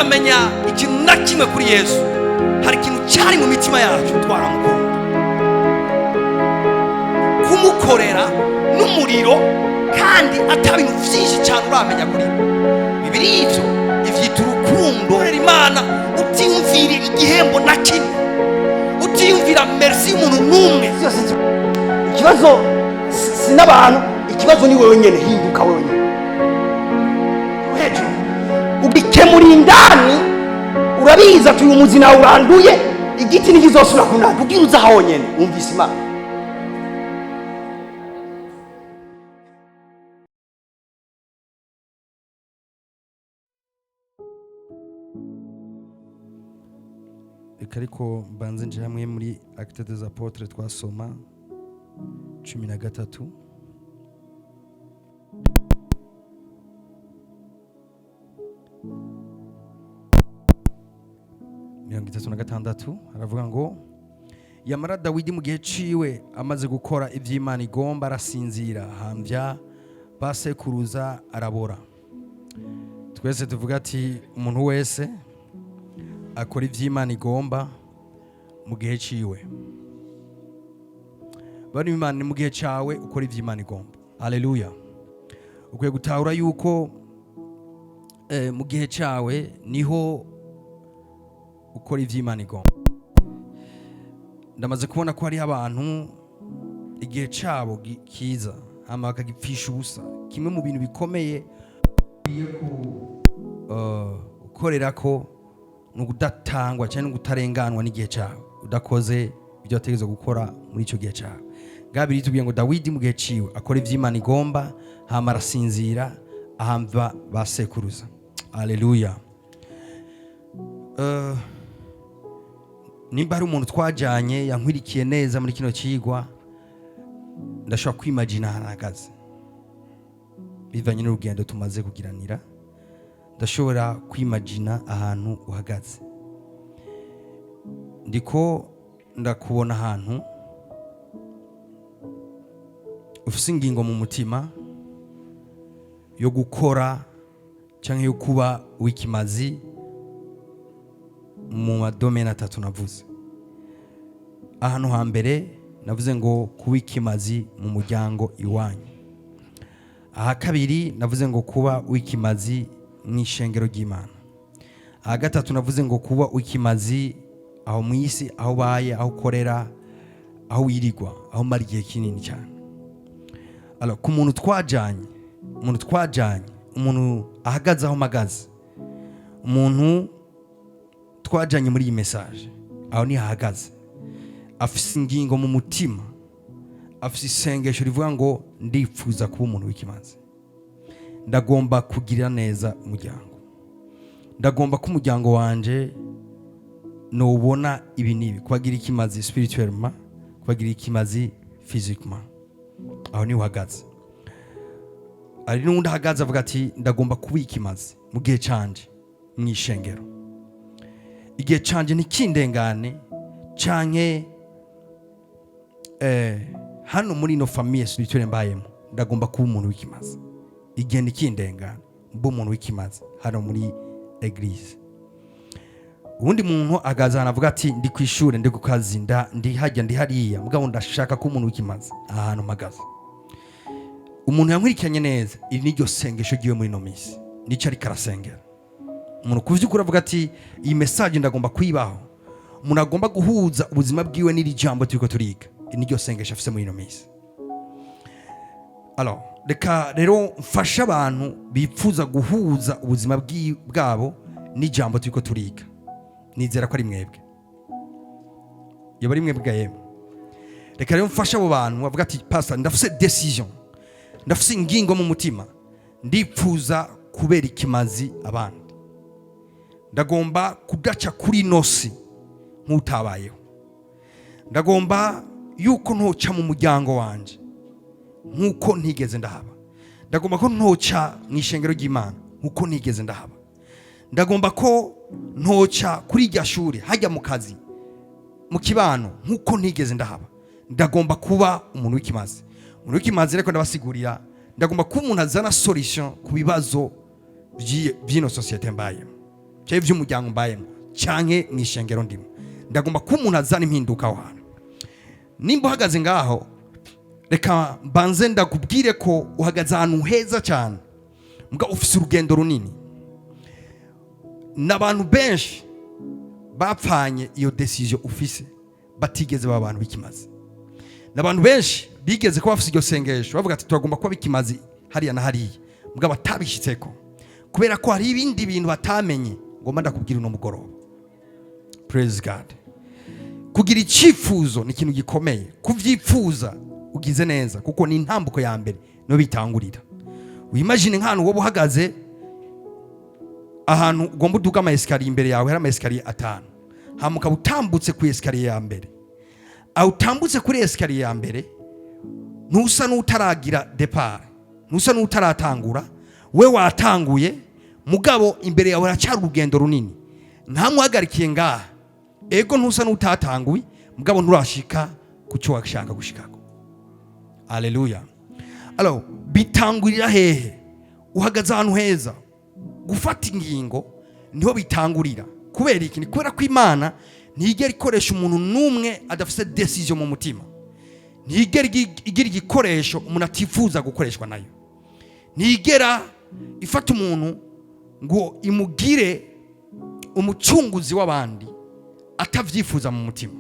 Tutaramenya ikintu na kimwe kuri Yesu, hari ikintu cyari mu mitima yacu. Twaramukunda, kumukorera n'umuriro, kandi ata bintu byinshi cyane uramenya kuri we. Bibiri ibyo ivyita urukundo. Korera Imana utiyumvira igihembo na kimwe, utiyumvira merci y'umuntu n'umwe. Byose ikibazo si n'abantu, ikibazo ni wewe nyene. Hinduka wewe nyene hejuru, ugikemura indani. Urabizi ati uyu muzi nawe uranduye, igiti ntikizosubira kunana kugira uze aho nyene wumvise Imana. Reka ariko mbanze nje hamwe muri Actes des Apôtres, twasoma 13. 36, aravuga ngo: "Yamara Dawidi mu gihe ciwe, amaze gukora ivy'Imana igomba, arasinzira, ahambya basekuruza, arabora." Twese tuvuga ati: "Umuntu wese akora ivy'Imana igomba mu gihe ciwe." Bari Imana ni mu gihe cawe ukora ivy'Imana igomba. Haleluya! Ukwiye gutahura yuko mu gihe cawe niho ukora ivy'Imana igomba. Ndamaze kubona ko hariho abantu igihe cabo kiza, hama bakagipfisha ubusa. Kimwe mu bintu bikomeye ukwiye gukorera ko ni ukudatangwa cyangwa ni ukutarenganwa n'igihe cyawe, udakoze ibyo wategerezwa gukora muri icyo gihe cyawe. Ngabiri tubwiye ngo Dawidi mu gihe ciwe akora ivy'Imana igomba, hama arasinzira, ahamba basekuruza. Aleluya! Nimba hari umuntu twajyanye yankwirikiye neza muri kino kigwa, ndashobora kwimagina ahantu ahagaze bivanye n'urugendo tumaze kugiranira. Ndashobora kwimagina ahantu uhagaze. Ndiko ndakubona ahantu ufise ingingo mu mutima yo gukora cyangwa yo kuba w'ikimazi mu ma domaines atatu navuze. Ahantu hambere navuze ngo kuba ikimazi mu muryango iwanyu. Aha kabiri navuze ngo kuba w'ikimazi mu ishengero ry'Imana. Aha gatatu navuze ngo kuba w'ikimazi aho mu isi, aho ubaye, aho ukorera, aho wirigwa, aho umara igihe kinini cyane. Alors, ku muntu twajanye, umuntu twajanye, umuntu ahagaze aho mpagaze, umuntu twajanye muri iyi message, aho niho ahagaze, afise ingingo mu mutima, afise isengesho rivuga ngo: "Ndipfuza kuba umuntu w'ikimazi, ndagomba kugirira neza umuryango, ndagomba ko umuryango wanje nubona ibi n'ibi, kubagira ikimazi spirituellement, kubagira ikimazi physiquement." Aho niho uhagaze. Hari n'undi ahagaze avuga ati: "Ndagomba kuba ikimazi mu gihe canje mu ishengero, igihe canje ntikindengane, canke hano muri ino famille spirituelle mbayemo, ndagomba kuba umuntu w'ikimazi, igihe ntikindengane, mbe umuntu w'ikimazi hano muri église." Uwundi muntu agaza ahantu avuga ati: "Ndi ku ishuri, ndi ku kazi, ndi hajya, ndi hariya, mugabo ndashaka kuba umuntu w'ikimazi aha hantu mpagaze." Umuntu yankurikiranye neza, iri niryo sengesho ryiwe muri ino minsi, nicyo ariko arasengera. Umuntu ku by'ukuri avuga ati: "Iyi message ndagomba kuyibaho." Umuntu agomba guhuza ubuzima bwiwe n'iri jambo turiko turiga, iri niryo sengesho afise muri ino minsi. Alors, reka rero mfashe abantu bipfuza guhuza ubuzima bwabo n'ijambo turiko turiga. Nizera ko ari mwebwe, yaba ari mwebwe yemwe. Reka rero mfashe abo bantu bavuga ati: "Pastor, ndafise décision, ndafise ingingo mu mutima, ndipfuza kubera ikimazi abandi, ndagomba kudaca kuri ino si nk'utabayeho, ndagomba yuko ntoca mu muryango wanje nk'uko ntigeze ndahaba, ndagomba ko ntoca mu ishengero ry'Imana nk'uko ntigeze ndahaba, ndagomba ko ntoca kuri irya shuri, hajya mu kazi, mu kibano nk'uko ntigeze ndahaba, ndagomba kuba umuntu w'ikimazi." Umuntu w'ikimazi, reko ndabasigurira: ndagomba kuba umuntu azana solution ku bibazo by'ino société mbayemo. Cyangwa iby'umuryango mbayemo, canke mu ishengero ndimo. Ndagomba kuba umuntu azana impinduka aho hantu. Nimba uhagaze ngaho, reka mbanze ndakubwire ko uhagaze ahantu heza cyane, mbwa ufise urugendo runini. N'abantu benshi bapfanye iyo décision ufise batigeze baba abantu b'ikimazi. N'abantu benshi bigeze kuba bafise iryo sengesho, bavuga ati: "Turagomba kuba bikimazi hariya na hariya," mbwa batabishyitseko kubera ko hari ibindi bintu batamenye. Ngomba ndakubwira uno mugoroba. Praise God. Kugira icyifuzo ni ikintu gikomeye. Kubyifuza ugize neza, kuko ni intambuko ya mbere niyo bitangurira. Wimagine nk'ahantu wowe uhagaze, ahantu ugomba uduga ama escalier, imbere yawe hari ama escalier atanu, hama ukaba utambutse ku escalier ya mbere. Aho utambutse kuri escalier ya mbere, ntusa n'utaragira départ, ntusa n'utaratangura. We watanguye, mugabo imbere yawe haracyari urugendo runini. Ntamuhagarikiye ngaha, ego, ntusa n'utatanguye, mugabo nturashika ku cyo washaka gushikako. Aleluya. Alors, bitangurira hehe? Uhagaze ahantu heza. Gufata ingingo niho bitangurira. Kubera iki? Ni kubera ko Imana ntiyigera ikoresha umuntu n'umwe adafite décision mu mutima. Ntiyigera igira igikoresho umuntu atifuza gukoreshwa nayo. Ntiyigera ifata umuntu ngo imugire umucunguzi w'abandi atavyifuza mu mutima.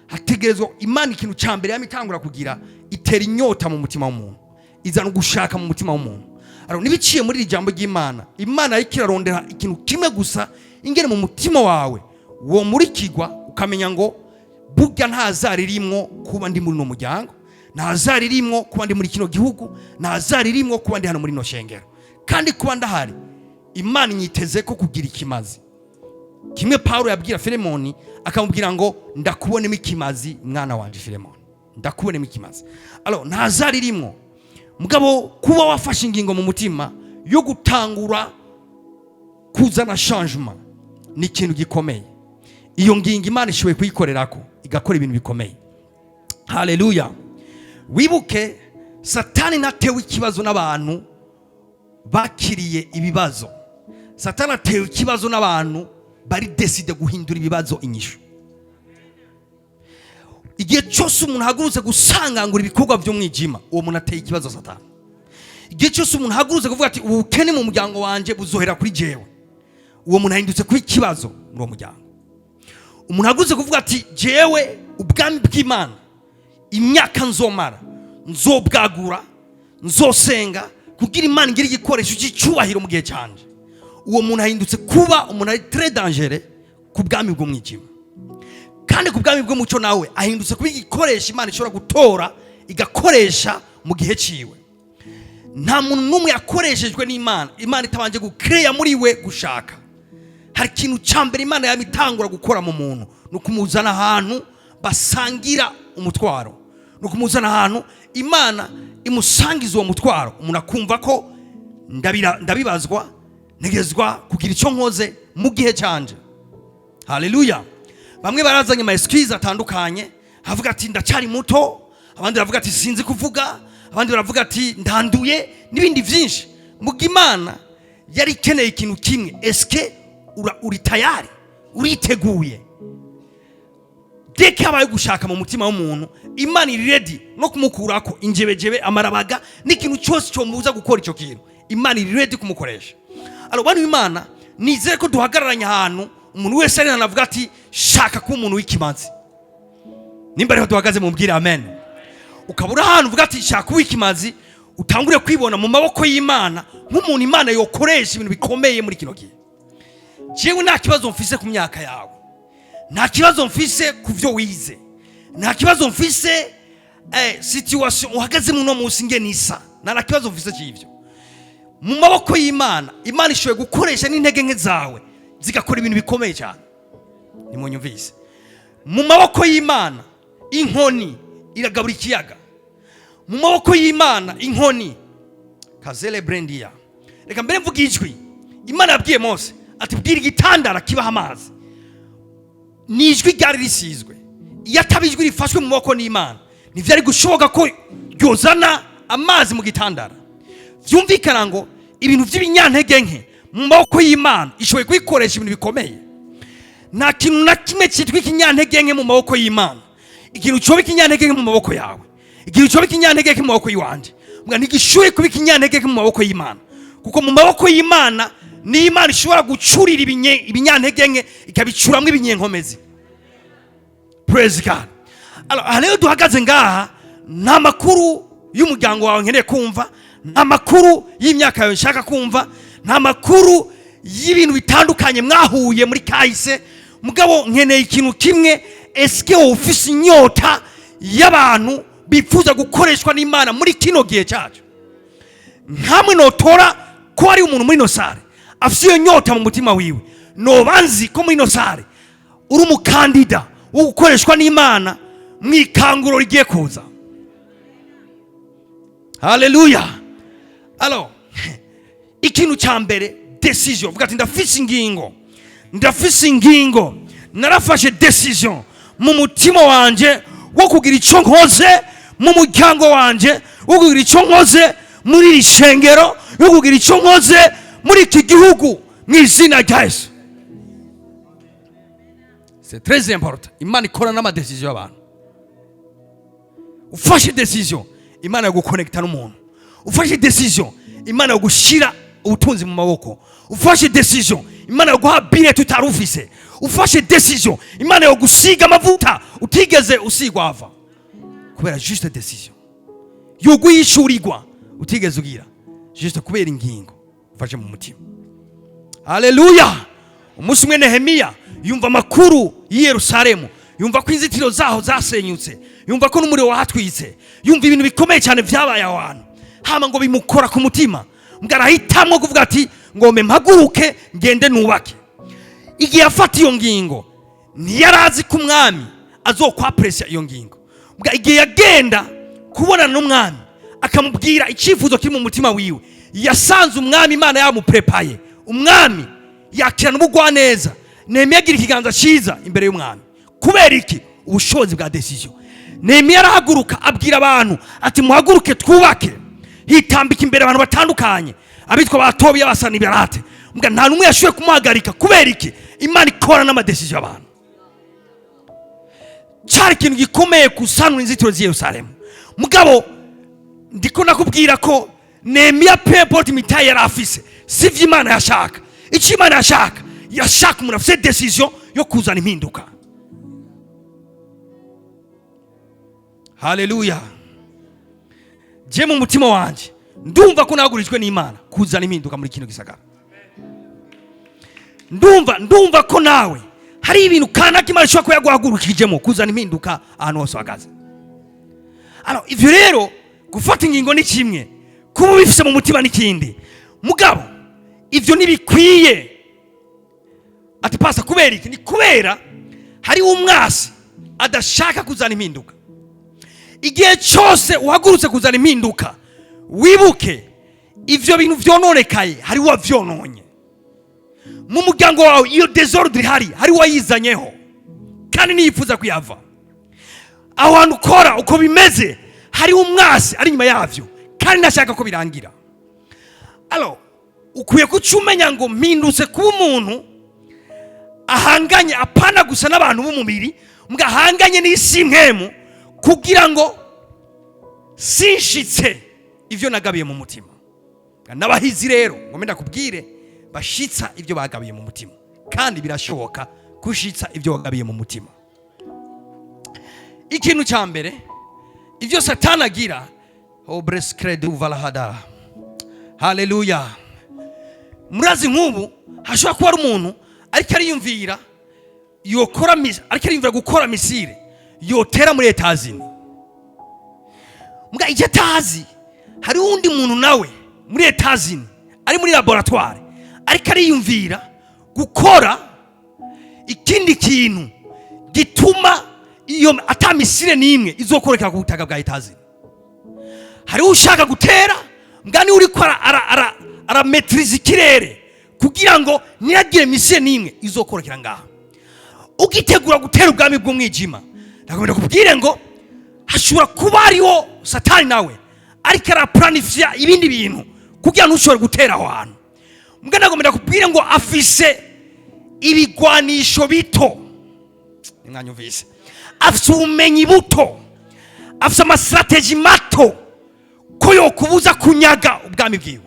Hategerezwa Imana, ikintu cya mbere yamitangura kugira, itera inyota mu mutima w'umuntu, izana ugushaka mu mutima w'umuntu. Alors, nibiciye muri iri jambo ry'Imana, Imana ariko irarondera ikintu kimwe gusa: ingene mu mutima wawe wo murikigwa, ukamenya ngo burya nta zaririmwo kuba ndi muri uno muryango, nta zaririmwo kuba ndi muri kino gihugu, nta zaririmwo kuba ndi hano muri ino shengero. Kandi kuba ndahari, Imana inyiteze ko kugira ikimazi kimwe. Paulo yabwira Filemoni, akamubwira ngo: "Ndakubonemo ikimazi, mwana wanje Filemoni, ndakubonemo ikimazi." Alors, nta zaririmwo, mugabo kuba wafashe ingingo mu mutima yo gutangura kuzana changement ni ikintu gikomeye. Iyo ngingo Imana ishoboye kuyikorerako, igakora ibintu bikomeye. Haleluya. Wibuke, Satani ntatewe ikibazo n'abantu bakiriye ibibazo. Satani atewe ikibazo n'abantu bari décidé guhindura ibibazo inyishu. Igihe cyose umuntu ahagurutse gusangangura ibikorwa by'umwijima, uwo muntu ateye ikibazo Satani. Igihe cyose umuntu ahagurutse kuvuga ati: "Ubukene mu muryango wanjye buzohera kuri jewe," uwo muntu ahindutse kuba ikibazo muri uwo muryango. Umuntu ahagurutse kuvuga ati: "Jewe ubwami bw'Imana, imyaka nzomara nzobwagura, nzosenga kugira Imana igire igikoresho cy'icyubahiro mu gihe cyanje," uwo muntu ahindutse kuba umuntu ari très dangereux ku bwami bw'umwijima. Kandi ku bwami bw'umuco nawe ahindutse kuba igikoresho Imana ishobora gutora igakoresha mu gihe ciwe. Nta muntu n'umwe yakoreshejwe n'Imana, Imana itabanje gukereya muri we gushaka. Hari ikintu cya mbere Imana yaba itangura gukora mu muntu, ni ukumuzana ahantu basangira umutwaro, ni ukumuzana ahantu Imana imusangiza uwo mutwaro, umuntu akumva ko ndabibazwa, ntegerezwa kugira icyo nkoze mu gihe cyanje. Haleluya. Bamwe barazanye ama excuse atandukanye, avuga ati: "Ndacyari muto," abandi baravuga ati: "Sinzi kuvuga," abandi baravuga ati: "Ndanduye," n'ibindi byinshi. Muga Imana yari ikeneye ikintu kimwe: eske uri tayari, uriteguye? Dès que habaye gushaka mu mutima w'umuntu, Imana iri ready no kumukurako injebejebe, amarabaga n'ikintu cyose cyomubuza gukora icyo kintu. Imana iri ready kumukoresha. Alors, bantu Imana, nizere ko duhagararanye ahantu umuntu wese ari avuga ati: "Shaka kuba umuntu w'ikimazi." Nimba ariho duhagaze, mubwire amen. Ukaba uri ahantu uvuga ati: "Shaka kuba ikimazi," utangure kwibona mu maboko y'Imana nk'umuntu Imana yokoresha ibintu bikomeye muri kino gihe. Jewe nta kibazo mfise ku myaka yawe, nta kibazo mfise ku byo wize, nta kibazo mfise situation uhagazemo uno munsi ngene isa, nta na kibazo mfise cy'ivyo. Mu maboko y'Imana, Imana ishoboye gukoresha n'intege nke zawe zigakora ibintu bikomeye cyane. Nimunyumvise, mu maboko y'Imana inkoni iragabura ikiyaga. Mu maboko y'Imana inkoni kazele brendia. Reka mbere mvuga ijwi Imana yabwiye Mose ati: "Bwira igitandara kibaho amazi." Ni ijwi ryari risizwe. Iyo ataba ijwi rifashwe mu maboko n'Imana, ntibyari gushoboka ko ryozana amazi mu gitandara. Byumvikana ngo ibintu by'ibinyantege nke Mu maboko y'Imana ishoboye kuyikoresha ibintu bikomeye. Nta kintu na kimwe cyitwa ikinyantege nke mu maboko y'Imana. Ikintu cyoba ikinyantege nke mu maboko yawe, ikintu cyoba ikinyantege nke mu maboko y'iwanje, mbwa ntigishoboye kuba ikinyantege nke mu maboko y'Imana, kuko mu maboko y'Imana ni Imana ishobora gucurira ibinyantege nke ikabicuramwo ibinyenkomezi. Praise God. Alors, aha rero duhagaze ngaha, nta makuru y'umuryango wawe nkeneye kumva, nta makuru y'imyaka yawe nshaka kumva, nta makuru y'ibintu bitandukanye mwahuye muri kahise. Mugabo nkeneye ikintu kimwe: eske wowe ufise inyota y'abantu bifuza gukoreshwa n'Imana muri kino gihe cyacu? Nkamwe notora ko hari umuntu muri ino salle afise iyo nyota mu mutima wiwe, noba nzi ko muri ino salle uri umukandida wo gukoreshwa n'Imana mu ikanguro rigiye kuza. Haleluya. Alors, ikintu cya mbere, décision. Vuga ati: "Ndafise ingingo, ndafise ingingo, narafashe décision mu mutima wanje wo kugira icyo nkoze mu muryango wanje, wo kugira icyo nkoze muri iri shengero, wo kugira icyo nkoze muri iki gihugu, mu izina rya Yesu." C'est très important. Imana ikora n'ama décisions y'abantu. Ufashe décision, Imana yagukonekita n'umuntu. Ufashe décision, Imana yagushyira ubutunzi mu maboko. Ufashe décision, Imana yaguha bireti utari ufise. Ufashe décision, Imana yagusiga amavuta utigeze usigwa ava, kubera juste décision yoguhishurirwa utigeze ugira, juste kubera ingingo ufashe mu mutima. Haleluya. Umunsi umwe Nehemiya yumva amakuru y'i Yerusalemu, yumva ko inzitiro zaho zasenyutse, yumva ko n'umuriro wahatwitse, yumva ibintu bikomeye cyane byabaye aho hantu. Hama ngo bimukora ku mutima, ngo arahitamwo kuvuga ati: "Ngombe mpaguruke ngende nubake." Igihe afata iyo ngingo, ntiyari azi ko umwami azokwapresya iyo ngingo. Mbwa igihe yagenda kubonana n'umwami, akamubwira icyifuzo kiri mu mutima wiwe, yasanze umwami Imana yamuprepaye. Umwami yakirana ubugwaneza. Nehemiya agira ikiganza cyiza imbere y'umwami. Kubera iki? Ubushobozi bwa décision. Nehemiya arahaguruka, abwira abantu ati: "Muhaguruke twubake." Hitambika imbere abantu batandukanye, abitwa ba Tobiya, ba Sanibalate. Mbwa nta n'umwe yashoboye kumuhagarika. Kubera iki? Imana ikora n'ama décisions y'abantu. Cyari ikintu gikomeye gusanura inzitiro z'i Yerusalemu. Mugabo ndiko nakubwira ko Nehemiya, peu importe imitahe yari afise, sivyo Imana yashaka. Icyo Imana yashaka, yashaka umuntu afise décision yo kuzana impinduka. Haleluya. Je mu mutima wanje ndumva ko nagurijwe n'Imana kuzana impinduka muri kino gisagara. Ndumva ko nawe hari ibintu kanaka Imana ishobora kuba yaguhagurukijemo kuzana impinduka ahantu hose uhagaze. Alors, ivyo rero, gufata ingingo ni kimwe, kuba ubifise mu mutima n'ikindi. Mugabo ivyo ntibikwiye. Ati: "Pasa, kubera iki?" Ni kubera hari umwasi adashaka kuzana impinduka. Igihe cyose uhagurutse kuzana impinduka, wibuke ivyo bintu vyononekaye hari uwavyononye. Mu muryango wawe iyo désordre ihari, hari uwayizanyeho kandi niyifuza kuyava. Aho hantu ukora uko bimeze, hari umwasi ari inyuma yavyo kandi ntashaka ko birangira. Alors, ukwiye kuca umenya ngo mpindutse kuba umuntu ahanganye, apana gusa n'abantu b'umubiri, mbwa ahanganye n'isi nkemu, kugira ngo sinshitse ivyo nagabiye mu mutima. N'abahizi rero, ngo ndakubwire, bashitsa ibyo bagabiye mu mutima, kandi birashoboka gushitsa ibyo wagabiye mu mutima. Ikintu cya mbere, ibyo Satani agira, obrescredu valahada. Haleluya. Murazi, nk'ubu hashobora kuba ari umuntu ariko ariyumvira yokora ariko ariyumvira gukora missile yotera muri Etazini. Mbwa icyo atazi, hari uwundi muntu nawe muri Etazini ari muri laboratoire, ariko ariyumvira gukora ikindi kintu gituma iyo ata missile n'imwe izokoreka ku butaka bwa Etazini. Hariho ushaka gutera, mbwa niwe uriko arametiriza ikirere kugira ngo ntihagire missile n'imwe izokorokera ngaha. Ugitegura gutera ubwami bw'umwijima, ndagomba kubwire ngo hashobora kuba hariho Satani nawe ariko araplanifya ibindi bintu kugira ngo ntushobore gutera aho hantu. Mbwa nagomba kubwira ngo afise ibigwanisho bito. Mwanyumvise? Afise ubumenyi buto, afise ama stratégies mato ko yokubuza kunyaga ubwami bwiwe,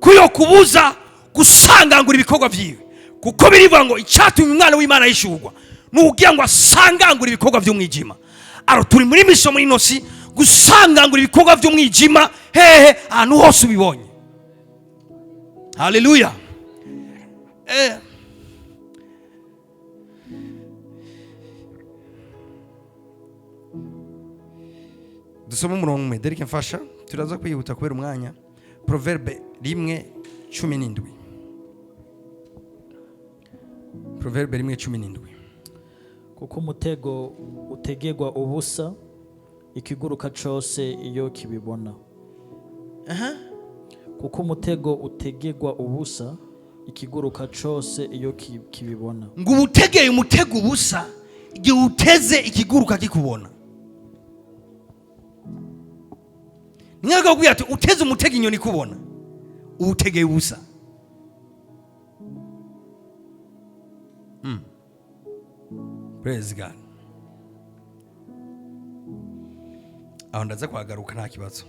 ko yokubuza gusangangura ibikorwa vyiwe, kuko birivuga ngo icyatumye umwana w'Imana yishurwa ni ukugira ngo asangangure ibikorwa by'umwijima. Aro turi muri mission muri ino si gusangangura ibikorwa by'umwijima hehe? Ahantu hose ubibonye. Haleluya. Dusome umurongo umwe. Derek, mfasha, turaza kwihuta kubera umwanya. Proverbe 1:17. Proverbe 1:17. Kuko umutego utegerwa ubusa ikiguruka cose iyo kibibona. Kuko umutego utegerwa ubusa ikiguruka cose iyo kibibona. Ngo uba utegeye umutego ubusa igihe uteze ikiguruka kikubona. Ni nk'aho ati uteze umutego inyoni ikubona, uba utegeye ubusa. Praise God. Aho ndaza kuhagaruka, nta kibazo.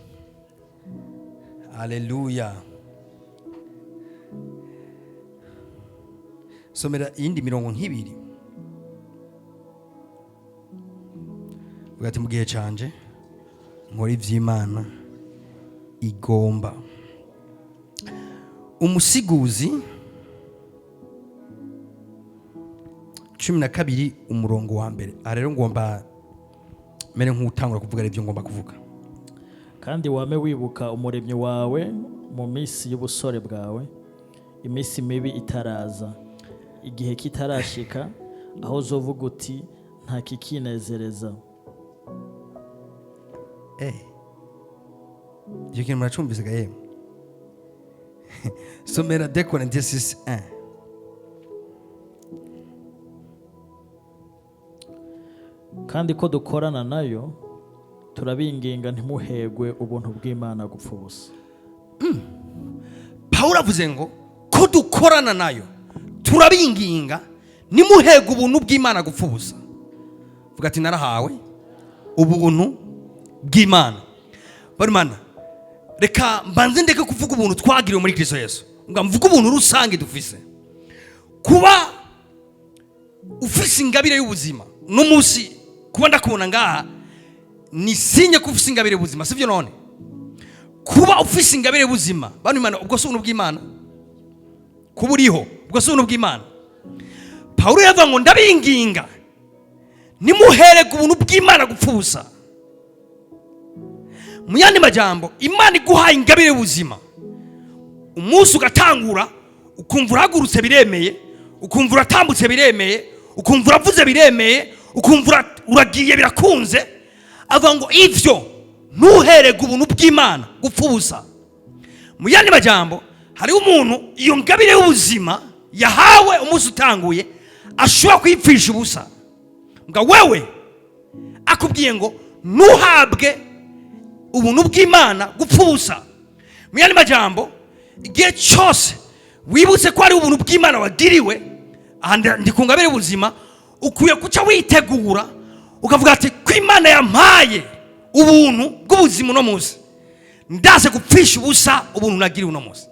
Haleluya. Somera iyindi mirongo nk'ibiri. Vuga ati: "Mu gihe canje nkora ivy'Imana igomba." Umusiguzi 12 umurongo wa mbere. Aha rero ngomba mere nk'utangura kuvuga ibyo ngomba kuvuga. Kandi wame wibuka Umuremyi wawe mu minsi y'ubusore bwawe, iminsi mibi itaraza, igihe kitarashika aho uzovuga uti: "Nta kikinezereza." Icyo kintu muracumbise ga yemwe? Somera 2 Corinthiens 6:1. Kandi ko dukorana nayo, turabinginga ntimuhegwe ubuntu bw'Imana gupfa ubusa. Pawulo avuze ngo ko dukorana nayo, turabinginga nimuhege ubuntu bw'Imana gupfa ubusa. Vuga ati: "Narahawe ubuntu bw'Imana." Barimana, reka mbanze ndeke kuvuga ubuntu twagiriwe muri Kristo Yesu, ngo mvuge ubuntu rusange dufise. Kuba ufise ingabire y'ubuzima n'umunsi, kuba ndakubona ngaha ni signe ko ufise ingabire y'ubuzima, sibyo? None kuba ufise ingabire y'ubuzima, bantu Imana, ubwo si ubuntu bw'Imana? Kuba uriho, ubwo si ubuntu bw'Imana? Pawulo yavuga ngo ndabinginga nimuherege ubuntu bw'Imana gupfa ubusa. Mu yandi majambo, Imana iguhaye ingabire y'ubuzima, umunsi ugatangura ukumva urahagurutse biremeye, ukumva uratambutse biremeye, ukumva uravuze biremeye, ukumva uragiye birakunze, avuga ngo ivyo ntuherege ubuntu bw'Imana gupfa ubusa. Mu yandi majambo, hariho umuntu iyo ngabire y'ubuzima yahawe umunsi utanguye ashobora kuyipfisha ubusa. Ngo wewe akubwiye ngo ntuhabwe ubuntu bw'Imana gupfa ubusa. Mu yandi majambo, igihe cyose wibutse ko ari ubuntu bw'Imana wagiriwe, aha ndi ku ngabire y'ubuzima, ukwiye guca witegura ukavuga ati: "Ko Imana yampaye ubuntu bw'ubuzima uno munsi, ndaze gupfisha ubusa ubuntu nagiriwe uno munsi?"